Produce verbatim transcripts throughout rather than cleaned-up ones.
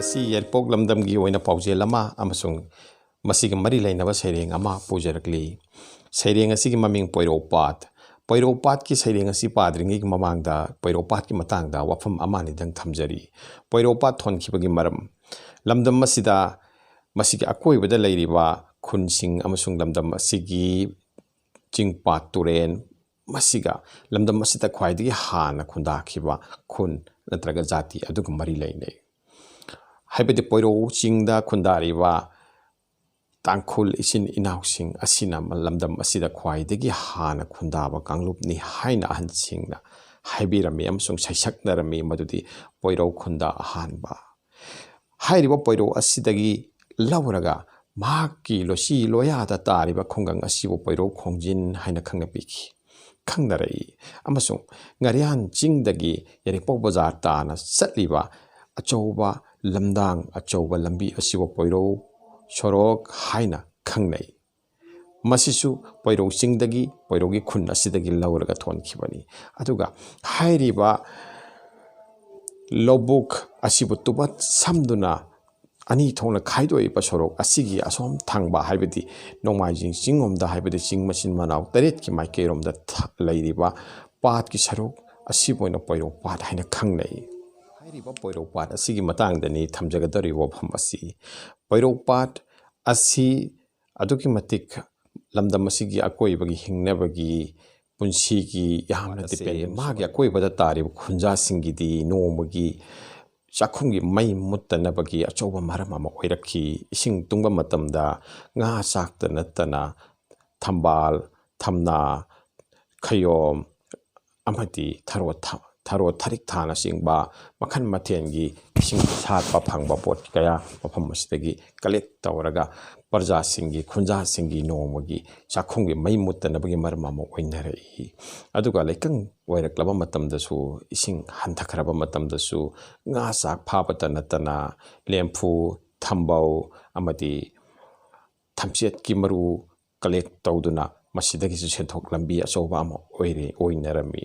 ꯑꯁꯤ ꯌꯥꯏꯔꯤꯄꯣꯛ ꯂꯝꯗꯝꯒꯤ ꯑꯣꯏꯅ ꯄꯥꯎꯖꯦꯜ ꯑꯃ ꯑꯃꯁꯨꯡ ꯃꯁꯤꯒ ꯃꯔꯤ ꯂꯩꯅꯕ ꯁꯩꯔꯦꯡ ꯑꯃ ꯄꯨꯖꯔꯛꯂꯤ꯫ ꯁꯩꯔꯦꯡ ꯑꯁꯤꯒꯤ ꯃꯃꯤꯡ ꯄꯣꯏꯔꯧ ꯄꯥꯠ꯫ ꯄꯣꯏꯔꯧ ꯄꯥꯠꯀꯤ ꯁꯩꯔꯦꯡ ꯑꯁꯤ ꯄꯥꯗ꯭ꯔꯤꯉꯩꯒꯤ ꯃꯃꯥꯡꯗ ꯄꯣꯏꯔꯧ ꯄꯥꯠꯀꯤ ꯃꯇꯥꯡꯗ ꯋꯥꯐꯝ ꯑꯃ ꯑꯅꯤꯗꯪ ꯊꯝꯖꯔꯤ꯫ ꯄꯣꯏꯔꯧ ꯄꯥꯠ ꯊꯣꯟꯈꯤꯕꯒꯤ ꯃꯔꯝ: ꯂꯝꯗꯝ ꯑꯁꯤꯗ, ꯃꯁꯤꯒꯤ ꯑꯀꯣꯏꯕꯗ ꯂꯩꯔꯤꯕ ꯈꯨꯟꯁꯤꯡ ꯑꯃꯁꯨꯡ ꯂꯝꯗꯝ ꯑꯁꯤꯒꯤ ꯆꯤꯡ ꯄꯥꯠ ꯇꯨꯔꯦꯟ, ꯃꯁꯤꯒ ꯂꯝꯗꯝ ꯑꯁꯤꯗ ꯈ꯭ꯋꯥꯏꯗꯒꯤ ꯍꯥꯟꯅ ꯈꯨꯟꯗꯥꯈꯤꯕ ꯈꯨꯟ ꯅꯠꯇ꯭ꯔꯒ ꯖꯥꯇꯤ ꯑꯗꯨꯒ ꯃꯔꯤ ꯂꯩꯅꯩ꯫ ꯍꯥꯏꯕꯗꯤ ꯄꯣꯏꯔꯧ ꯆꯤꯡꯗ ꯈꯨꯟꯗꯥꯔꯤꯕ ꯇꯥꯡꯈꯨꯜ ꯏꯆꯤꯟ ꯏꯅꯥꯎꯁꯤꯡ ꯑꯁꯤꯅ ꯂꯝꯗꯝ ꯑꯁꯤꯗ ꯈ꯭ꯋꯥꯏꯗꯒꯤ ꯍꯥꯟꯅ ꯈꯨꯟꯗꯥꯕ ꯀꯥꯡꯂꯨꯞꯅꯤ ꯍꯥꯏꯅ ꯑꯍꯟꯁꯤꯡꯅ ꯍꯥꯏꯕꯤꯔꯝꯃꯤ ꯑꯃꯁꯨꯡ ꯁꯩꯁꯛꯅꯔꯝꯃꯤ, ꯃꯗꯨꯗꯤ ꯄꯣꯏꯔꯧ ꯈꯨꯟꯗ ꯑꯍꯥꯟꯕ꯫ ꯍꯥꯏꯔꯤꯕ ꯄꯣꯏꯔꯧ ꯑꯁꯤꯗꯒꯤ ꯂꯧꯔꯒ ꯃꯍꯥꯛꯀꯤ ꯂꯣꯏꯁꯤ ꯂꯣꯌꯥꯗ ꯇꯥꯔꯤꯕ ꯈꯨꯡꯒꯪ ꯑꯁꯤꯕꯨ ꯄꯣꯏꯔꯧ ꯈꯣꯡꯖꯤꯟ ꯍꯥꯏꯅ ꯈꯪꯅꯕꯤꯈꯤ, ꯈꯪꯅꯔꯛꯏ꯫ ꯑꯃꯁꯨꯡ ꯉꯥꯔꯤꯌꯥꯟ ꯆꯤꯡꯗꯒꯤ ꯌꯥꯏꯔꯤꯄꯣꯛ ꯕꯖꯥꯔ ꯇꯥꯅ ꯆꯠꯂꯤꯕ ꯑꯆꯧꯕ ꯂꯝꯗꯥꯡ, ꯑꯆꯧꯕ ꯂꯝꯕꯤ ꯑꯁꯤꯕꯨ ꯄꯣꯏꯔꯧ ꯁꯣꯔꯣꯛ ꯍꯥꯏꯅ ꯈꯪꯅꯩ꯫ ꯃꯁꯤꯁꯨ ꯄꯣꯏꯔꯧ ꯆꯤꯡꯗꯒꯤ, ꯄꯣꯏꯔꯧꯒꯤ ꯈꯨꯟ ꯑꯁꯤꯗꯒꯤ ꯂꯧꯔꯒ ꯊꯣꯟꯈꯤꯕꯅꯤ꯫ ꯑꯗꯨꯒ ꯍꯥꯏꯔꯤꯕ ꯂꯧꯕꯨꯛ ꯑꯁꯤꯕꯨ ꯇꯨꯕꯠ ꯁꯝꯗꯨꯅ ꯑꯅꯤ ꯊꯣꯛꯅ ꯈꯥꯏꯗꯣꯛꯏꯕ ꯁꯣꯔꯣꯛ ꯑꯁꯤꯒꯤ ꯑꯁꯣꯝ ꯊꯪꯕ, ꯍꯥꯏꯕꯗꯤ ꯅꯣꯡꯃꯥꯏꯖꯤꯡ ꯆꯤꯡꯂꯣꯝꯗ, ꯍꯥꯏꯕꯗꯤ ꯆꯤꯡ ꯃꯆꯤꯟ ꯃꯅꯥꯎ ꯇꯔꯦꯠꯀꯤ ꯃꯥꯏꯀꯩꯔꯣꯝꯗ ꯊ-, ꯂꯩꯔꯤꯕ ꯄꯥꯠꯀꯤ ꯁꯔꯨꯛ ꯑꯁꯤꯕꯨ ꯑꯣꯏꯅ ꯄꯣꯏꯔꯧ ꯄꯥꯠ ꯍꯥꯏꯅ ꯈꯪꯅꯩ꯫ ꯍꯥꯏꯔꯤꯕ ꯄꯣꯏꯔꯧ ꯄꯥꯠ ꯑꯁꯤꯒꯤ ꯃꯇꯥꯡꯗꯅꯤ ꯊꯝꯖꯒꯗꯧꯔꯤꯕ ꯋꯥꯐꯝ ꯑꯁꯤ꯫ ꯄꯣꯏꯔꯧ ꯄꯥꯠ ꯑꯁꯤ ꯑꯗꯨꯛꯀꯤ ꯃꯇꯤꯛ ꯂꯝꯗꯝ ꯑꯁꯤꯒꯤ ꯑꯀꯣꯏꯕꯒꯤ ꯍꯤꯡꯅꯕꯒꯤ, ꯄꯨꯟꯁꯤꯒꯤ ꯌꯥꯝꯅ ꯑꯁꯤ depend, ꯃꯥꯒꯤ ꯑꯀꯣꯏꯕꯗ ꯇꯥꯔꯤꯕ ꯈꯨꯟꯖꯥꯁꯤꯡꯒꯤꯗꯤ ꯅꯣꯡꯃꯒꯤ ꯆꯥꯛꯈꯨꯝꯒꯤ ꯃꯩ ꯃꯨꯠꯇꯅꯕꯒꯤ ꯑꯆꯧꯕ ꯃꯔꯝ ꯑꯃ ꯑꯣꯏꯔꯛꯈꯤ꯫ ꯏꯁꯤꯡ ꯇꯨꯡꯕ ꯃꯇꯝꯗ ꯉꯥ ꯆꯥꯛꯇ ꯅꯠꯇꯅ ꯊꯝꯕꯥꯜ, ꯊꯝꯅꯥ, ꯈꯌꯣꯝ ꯑꯃꯗꯤ ꯊꯔꯣ ꯊ-, ꯊꯔꯣ ꯊꯔꯤꯛ ꯊꯥꯅꯆꯤꯡꯕ ꯃꯈꯜ ꯃꯊꯦꯜꯒꯤ ꯏꯁꯤꯡ ꯁꯥꯠꯄ ꯐꯪꯕ ꯄꯣꯠ ꯀꯌꯥ ꯃꯐꯝ ꯑꯁꯤꯗꯒꯤ collect ꯇꯧꯔꯒ ꯄ꯭ꯔꯖꯥꯁꯤꯡꯒꯤ, ꯈꯨꯟꯖꯥꯁꯤꯡꯒꯤ ꯅꯣꯡꯃꯒꯤ ꯆꯥꯛꯈꯨꯝꯒꯤ ꯃꯩ ꯃꯨꯠꯇꯅꯕꯒꯤ ꯃꯔꯝ ꯑꯃ ꯑꯣꯏꯅꯔꯛꯏ꯫ ꯑꯗꯨꯒ ꯂꯩꯀꯪ ꯑꯣꯏꯔꯛꯂꯕ ꯃꯇꯝꯗꯁꯨ, ꯏꯁꯤꯡ ꯍꯟꯊꯈ꯭ꯔꯕ ꯃꯇꯝꯗꯁꯨ ꯉꯥ ꯆꯥꯛ ꯐꯥꯕꯇ ꯅꯠꯇꯅ ꯂꯦꯝꯐꯨ, ꯊꯝꯕꯧ ꯑꯃꯗꯤ ꯊꯝꯆꯦꯠꯀꯤ ꯃꯔꯨ collect ꯇꯧꯗꯨꯅ ꯃꯁꯤꯗꯒꯤꯁꯨ ꯁꯦꯟꯊꯣꯛ ꯂꯝꯕꯤ ꯑꯆꯧꯕ ꯑꯃ ꯑꯣꯏꯔꯦ, ꯑꯣꯏꯅꯔꯝꯃꯤ꯫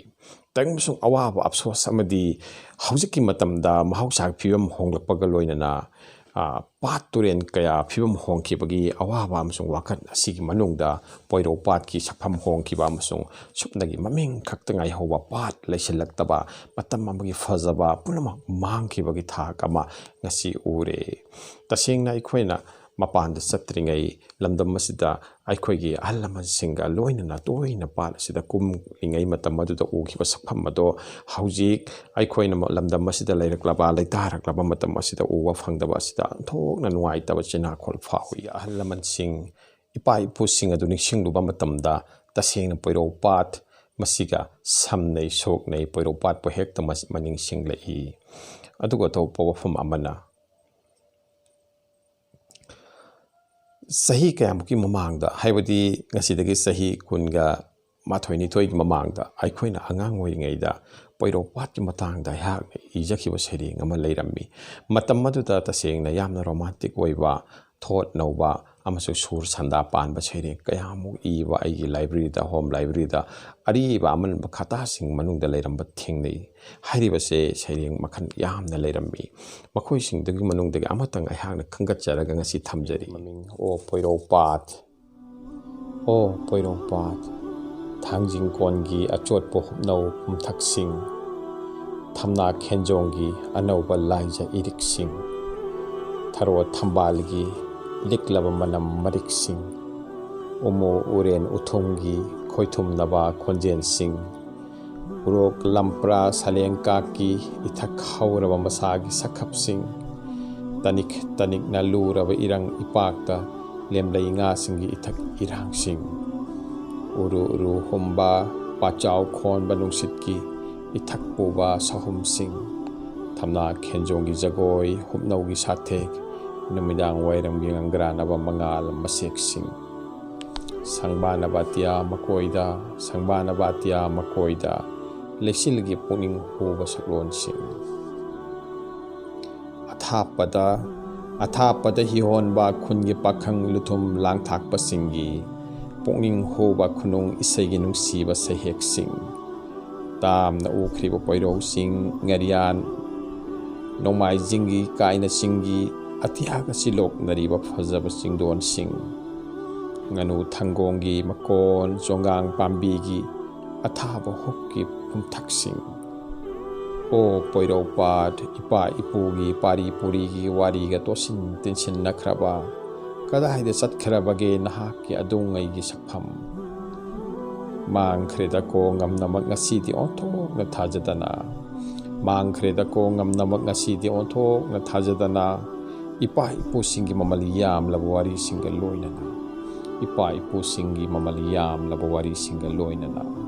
ꯇꯪ ꯑꯃꯁꯨꯡ ꯑꯋꯥꯕ, ꯑꯐꯁꯣꯁ ꯑꯃꯗꯤ ꯍꯧꯖꯤꯛꯀꯤ ꯃꯇꯝꯗ ꯃꯍꯧꯁꯥꯒꯤ ꯐꯤꯕꯝ ꯍꯣꯡꯂꯛꯄꯒ ꯂꯣꯏꯅꯅ, ꯑ, ꯄꯥꯠ ꯇꯨꯔꯦꯜ ꯀꯌꯥ ꯐꯤꯕꯝ ꯍꯣꯡꯈꯤꯕꯒꯤ ꯑꯋꯥꯕ ꯑꯃꯁꯨꯡ ꯋꯥꯀꯠ ꯑꯁꯤꯒꯤ ꯃꯅꯨꯡꯗ ꯄꯣꯏꯔꯧ ꯄꯥꯠꯀꯤ ꯁꯛꯐꯝ ꯍꯣꯡꯈꯤꯕ ꯑꯃꯁꯨꯡ ꯁꯨꯞꯅꯒꯤ ꯃꯃꯤꯡ ꯈꯛꯇ ꯉꯥꯏꯍꯧꯕ ꯄꯥꯠ ꯂꯩꯁꯤꯜꯂꯛꯇꯕ, ꯃꯇꯝ ꯑꯃꯒꯤ ꯐꯖꯕ ꯄꯨꯝꯅꯃꯛ ꯃꯥꯡꯈꯤꯕꯒꯤ ꯊꯥꯛ ꯑꯃ ꯉꯁꯤ ꯎꯔꯦ꯫ ꯇꯁꯦꯡꯅ ꯑꯩꯈꯣꯏꯅ ꯃꯄꯥꯟꯗ ꯆꯠꯇ꯭ꯔꯤꯉꯩ ꯂꯝꯗꯝ ꯑꯁꯤꯗ ꯑꯩꯈꯣꯏꯒꯤ ꯑꯍꯜ ꯂꯃꯟꯁꯤꯡꯒ ꯂꯣꯏꯅꯅ ꯇꯣꯏꯅ ꯄꯥꯠ ꯑꯁꯤꯗ ꯀꯨꯝꯂꯤꯉꯩ ꯃꯇꯝ ꯑꯗꯨꯗ ꯎꯈꯤꯕ ꯁꯛꯐꯝ ꯑꯗꯣ ꯍꯧꯖꯤꯛ ꯑꯩꯈꯣꯏꯅ ꯂꯝꯗꯝ ꯑꯁꯤꯗ ꯂꯩꯔꯛꯂꯕ, ꯂꯩꯇꯥꯔꯛꯂꯕ ꯃꯇꯝ ꯑꯁꯤꯗ ꯎꯕ ꯐꯪꯗꯕ ꯑꯁꯤꯗ ꯑꯣꯟꯊꯣꯛꯅ ꯅꯨꯡꯉꯥꯏꯇꯕ ꯆꯤꯟꯍꯥꯈꯣꯜ ꯐꯥꯎꯏ꯫ ꯑꯍꯜ ꯂꯃꯟꯁꯤꯡ, ꯏꯄꯥ ꯏꯄꯨꯁꯤꯡ ꯑꯗꯨ ꯅꯤꯡꯁꯤꯡꯂꯨꯕ ꯃꯇꯝꯗ ꯇꯁꯦꯡꯅ ꯄꯣꯏꯔꯧ ꯄꯥꯠ ꯃꯁꯤꯒ ꯁꯝꯅꯩ, ꯁꯣꯛꯅꯩ꯫ ꯄꯣꯏꯔꯧ ꯄꯥꯠꯄꯨ ꯍꯦꯛꯇ ꯃꯁ-, ꯃꯅꯤꯡ ꯁꯤꯡꯂꯛꯏ꯫ ꯑꯗꯨꯒ ꯑꯇꯣꯞꯄ ꯋꯥꯐꯝ ꯑꯃꯅ, ꯆꯍꯤ ꯀꯌꯥꯃꯨꯛꯀꯤ ꯃꯃꯥꯡꯗ, ꯍꯥꯏꯕꯗꯤ ꯉꯁꯤꯗꯒꯤ ꯆꯍꯤ ꯀꯨꯟꯒ ꯃꯥꯊꯣꯏ ꯅꯤꯊꯣꯏꯒꯤ ꯃꯃꯥꯡꯗ ꯑꯩꯈꯣꯏꯅ ꯑꯉꯥꯡ ꯑꯣꯏꯔꯤꯉꯩꯗ ꯄꯣꯏꯔꯧ ꯄꯥꯠꯀꯤ ꯃꯇꯥꯡꯗ ꯑꯩꯍꯥꯛꯅ ꯏꯖꯈꯤꯕ ꯁꯩꯔꯦꯡ ꯑꯃ ꯂꯩꯔꯝꯃꯤ꯫ ꯃꯇꯝ ꯑꯗꯨꯗ ꯇꯁꯦꯡꯅ ꯌꯥꯝꯅ ꯔꯣꯃꯥꯟꯇꯤꯛ ꯑꯣꯏꯕ, ꯊꯣꯠ ꯅꯧꯕ ꯑꯃꯁꯨꯡ ꯁꯨꯔ ꯁꯟꯗꯥ ꯄꯥꯟꯕ ꯁꯩꯔꯦꯡ ꯀꯌꯥꯃꯨꯛ ꯏꯕ ꯑꯩꯒꯤ ꯂꯥꯏꯕ꯭ꯔꯦꯔꯤꯗ, ꯍꯣꯝ ꯂꯥꯏꯕ꯭ꯔꯦꯔꯤꯗ ꯑꯔꯤꯕ ꯑꯃꯟꯕ ꯈꯇꯥꯁꯤꯡ ꯃꯅꯨꯡꯗ ꯂꯩꯔꯝꯕ ꯊꯦꯡꯅꯩ꯫ ꯍꯥꯏꯔꯤꯕꯁꯦ ꯁꯩꯔꯦꯡ ꯃꯈꯜ ꯌꯥꯝꯅ ꯂꯩꯔꯝꯃꯤ꯫ ꯃꯈꯣꯏꯁꯤꯡꯗꯨꯒꯤ ꯃꯅꯨꯡꯗꯒꯤ ꯑꯃꯇꯪ ꯑꯩꯍꯥꯛꯅ ꯈꯟꯒꯠꯆꯔꯒ ꯉꯁꯤ ꯊꯝꯖꯔꯤ꯫ ꯃꯃꯤꯡ: ꯑꯣ ꯄꯣꯏꯔꯧ ꯄꯥꯠ꯫ ꯑꯣ ꯄꯣꯏꯔꯧ ꯄꯥꯠ, ꯊꯥꯡꯖꯤꯡ ꯀꯣꯟꯒꯤ ꯑꯆꯣꯠꯄ ꯍꯨꯞꯅꯧ ꯄꯨꯝꯊꯛꯁꯤꯡ, ꯊꯝꯅꯥ ꯈꯦꯟꯖꯣꯡꯒꯤ ꯑꯅꯧꯕ ꯂꯥꯏꯖ ꯏꯔꯤꯛꯁꯤꯡ, ꯊꯔꯣ ꯊꯝꯕꯥꯜꯒꯤ ꯂꯤꯛꯂꯕ ꯃꯅꯝ ꯃꯔꯤꯛꯁꯤꯡ, ꯎꯃꯣ ꯎꯔꯦꯟ ꯎꯊꯨꯝꯒꯤ ꯈꯣꯏꯊꯨꯝꯅꯕ ꯈꯣꯟꯖꯦꯜꯁꯤꯡ, ꯎꯔꯣꯛ ꯂꯝꯄ꯭ꯔꯥ ꯁꯥꯂꯦꯡꯀꯥꯛꯀꯤ ꯏꯊꯛ ꯍꯧꯔꯕ ꯃꯁꯥꯒꯤ ꯁꯛꯈꯞꯁꯤꯡ, ꯇꯅꯤꯛ ꯇꯅꯤꯛꯅ ꯂꯨꯔꯕ ꯏꯔꯪ ꯏꯄꯥꯛꯇ ꯂꯦꯝꯂꯩ ꯉꯥꯁꯤꯡꯒꯤ ꯏꯊꯛ ꯏꯔꯥꯡꯁꯤꯡ, ꯎꯔꯨ ꯎꯔꯨ ꯍꯨꯝꯕ ꯄꯥꯆꯥꯎ ꯈꯣꯟꯕ ꯅꯨꯡꯁꯤꯠꯀꯤ ꯏꯊꯛ ꯄꯨꯕ ꯁꯍꯨꯝꯁꯤꯡ, ꯊꯝꯅꯥ ꯈꯦꯟꯖꯣꯡꯒꯤ ꯖꯒꯣꯏ, ꯍꯨꯞꯅꯧꯒꯤ ꯁꯥꯊꯦꯛ, ꯅꯨꯃꯤꯗꯥꯡ ꯋꯥꯏꯔꯝꯒꯤ ꯉꯪꯒ꯭ꯔꯥꯅꯕ ꯃꯉꯥꯜ ꯃꯁꯦꯛꯁꯤꯡ꯫ ꯁꯪꯕꯥꯅꯕ ꯑꯇꯤꯌꯥ ꯃꯀꯣꯏꯗ, ꯁꯪꯕꯥꯅꯕ ꯑꯇꯤꯌꯥ ꯃꯀꯣꯏꯗ, ꯂꯩꯆꯤꯜꯒꯤ ꯄꯨꯛꯅꯤꯡ ꯍꯨꯕ ꯁꯛꯂꯣꯟꯁꯤꯡ꯫ ꯑꯊꯥꯞꯄꯗ, ꯑꯊꯥꯞꯄꯗ ꯍꯤꯍꯣꯟꯕ ꯈꯨꯟꯒꯤ ꯄꯥꯈꯪ ꯂꯨꯊꯨꯝ ꯂꯥꯡꯊꯥꯛꯄꯁꯤꯡꯒꯤ ꯄꯨꯛꯅꯤꯡ ꯍꯨꯕ ꯈꯨꯅꯨꯡ ꯏꯁꯩꯒꯤ ꯅꯨꯡꯁꯤꯕ ꯁꯩꯍꯦꯛꯁꯤꯡ, ꯇꯥꯝꯅ ꯎꯈ꯭ꯔꯤꯕ ꯄꯣꯏꯔꯧꯁꯤꯡ, ꯉꯥꯔꯤꯌꯥꯟ ꯅꯣꯡꯃꯥꯏꯖꯤꯡꯒꯤ ꯀꯥꯏꯅ ꯆꯤꯡꯒꯤ ꯑꯇꯤꯌꯥꯒ ꯆꯤꯂꯣꯛꯅꯔꯤꯕ ꯐꯖꯕ ꯆꯤꯡꯗꯣꯟꯁꯤꯡ, ꯉꯥꯅꯨ ꯊꯪꯒꯣꯡꯒꯤ ꯃꯀꯣꯟ, ꯆꯣꯡꯒꯥꯡ ꯄꯥꯝꯕꯤꯒꯤ ꯑꯊꯥꯕ ꯍꯨꯛꯀꯤ ꯄꯨꯝꯊꯛꯁꯤꯡ꯫ ꯑꯣ ꯄꯣꯏꯔꯧ ꯄꯥꯠ, ꯏꯄꯥ ꯏꯄꯨꯒꯤ ꯄꯥꯔꯤ ꯄꯨꯔꯤꯒꯤ ꯋꯥꯔꯤꯒ ꯇꯣꯠꯁꯤꯟ ꯇꯤꯟꯁꯤꯟꯅꯈ꯭ꯔꯕ, ꯀꯗꯥꯏꯗ ꯆꯠꯈ꯭ꯔꯕꯒꯦ ꯅꯍꯥꯛꯀꯤ ꯑꯗꯨꯉꯩꯒꯤ ꯁꯛꯐꯝ? ꯃꯥꯡꯈ꯭ꯔꯦꯗꯀꯣ ꯉꯝꯅꯃꯛ ꯉꯁꯤꯗꯤ ꯑꯣꯟꯊꯣꯛꯅ ꯊꯥꯖꯗꯅ, ꯃꯥꯡꯈ꯭ꯔꯦꯗꯀꯣ ꯉꯝꯅꯃꯛ ꯉꯁꯤꯗꯤ ꯑꯣꯟꯊꯣꯛꯅ ꯊꯥꯖꯗꯅ, ꯏꯄꯥ ꯏꯄꯨꯁꯤꯡꯒꯤ ꯃꯃꯜ ꯌꯥꯝꯂꯕ ꯋꯥꯔꯤꯁꯤꯡꯒ ꯂꯣꯏꯅꯅ, ꯏꯄꯥ ꯏꯄꯨꯁꯤꯡꯒꯤ ꯃꯃꯜ ꯌꯥꯝꯂꯕ ꯋꯥꯔꯤꯁꯤꯡꯒ ꯂꯣꯏꯅꯅ꯫